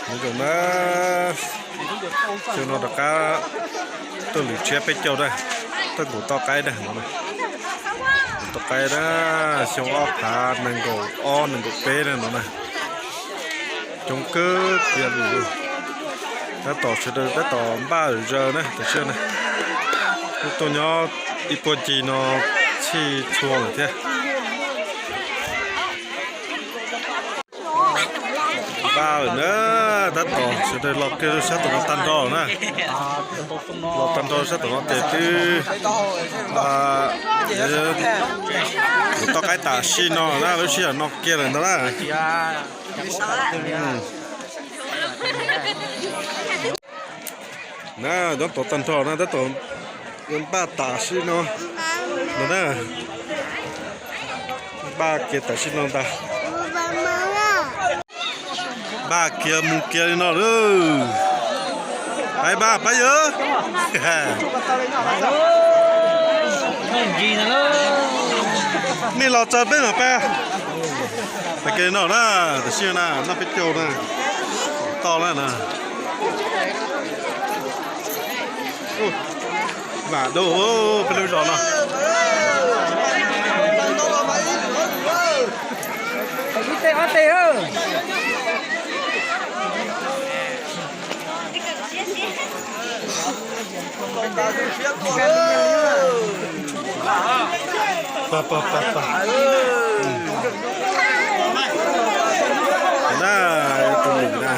Nyob zoo na, xyoo no rov qab tuaj lwm tshiab peb caug na, tuaj nkaum toj qaib na no. Nkaum toj qaib na, xyoo ob phav nees nkaum ob nees nkaum peb na no na. Coob kawg kiag li. Tab tom sawv daws tab tom npaj zaws na tam sim na. Kuj tuaj nyob ib puag ncig no txhij txhua lawm thiab. Npaj lawm na, tab tom sawv daws los kiag sab tom no tag nrho na. Los tag nrho sab tom no ces twb nkaum toj qaib tam sim no na, lub sij hawm no kiag lawm ntag na. Na, nyob tod tag nrho na, tab tom npaj tam sim no no na. Npaj kiag tam sim no ntag. Npaj kiag mus kiag li no lawm. Pab, pab yawg. Nej los txog peb mas pab. Pab kiag li no na, tam sim na, noj peb caug na. Toj na na. Vam dua peb lub zos no. Pa, pa, pa, pa. Na, tus num na.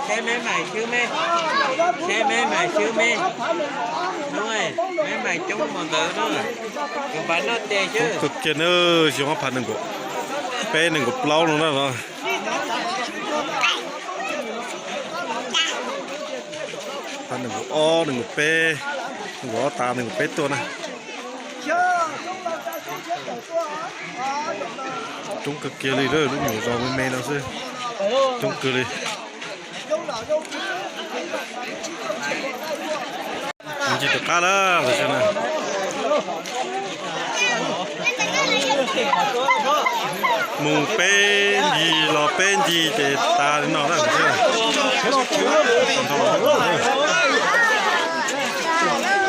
Saib meb mais xwb meb, saib meb mais xwb meb. Hnub meb mais coob mus ntawd na, kuv pab noj tes xwb. Coob kawg kiag na, xyoo ob phav nees nkaum peb nees nkaum plaub no na no. Phav nees nkaum ob nees nkaum peb, nees nkaum ob tas nees nkaum peb tuaj na. Coob kawg kiag li, lub nyuam zos me me no xwb, coob kawg li. Ncig tom qab lawm tam sim na. Mus peb ncig los peb ncig ces tas li no na.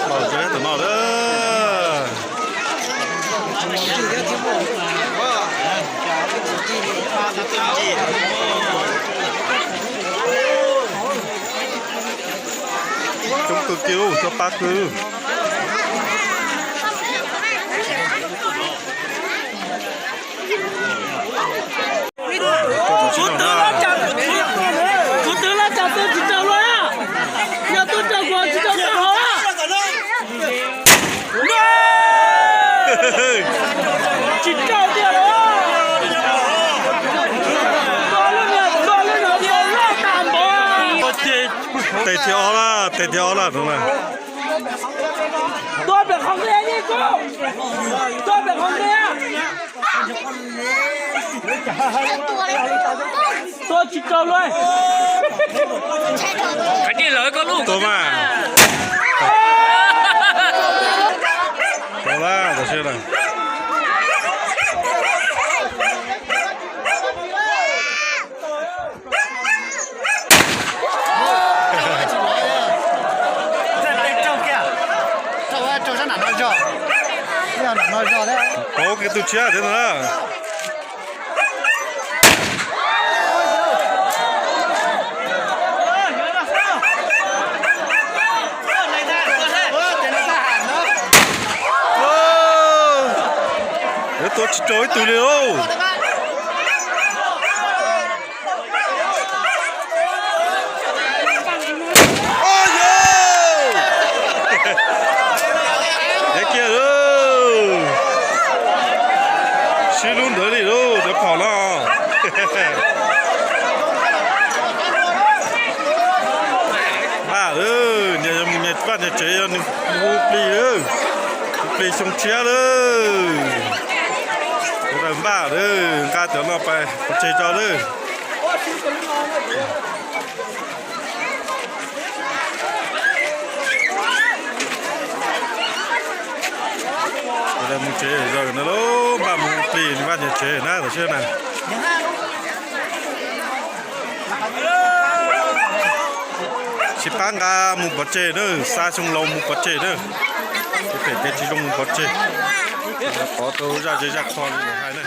Los zov tom no lawm. Coob kawg kiag, coob pab kawg. Kuv twv laj tsam twv tsis raug luaj na, yog twb raug kuv tsis tau tau hauv. Tsis raug tiag los, tua lub niag tua lub no tua loj tas npaum. Tes thib ob lawm, tes thib ob lawm no na. Tua pem qhov nqi ni kuv, tua pem qhov nqi. Tua tsis raug luaj. Tua mas. Tua lawm, tua siab lawm. Pauv kiag tus tshiab thiab no na. Yuav tua tsis raug ib tug li lauj. Niam tsev yog nws hu plig lawm, hu plig xyoo tshiab lawm. Tus daws npaj lawm, nqa cov no pais pov tseg tso lawm. Tus daws mus tsev zog no lauj, npaj mus hu plig nws vaj niam tsev na, tam sim na. Tsis pab nqa mus pov tseg na, xa xyoo laus mus pov tseg na. Ces phem ces tsis zoo mus pov tseg. Pov tau zaj zej zaj qho li lawv hais na.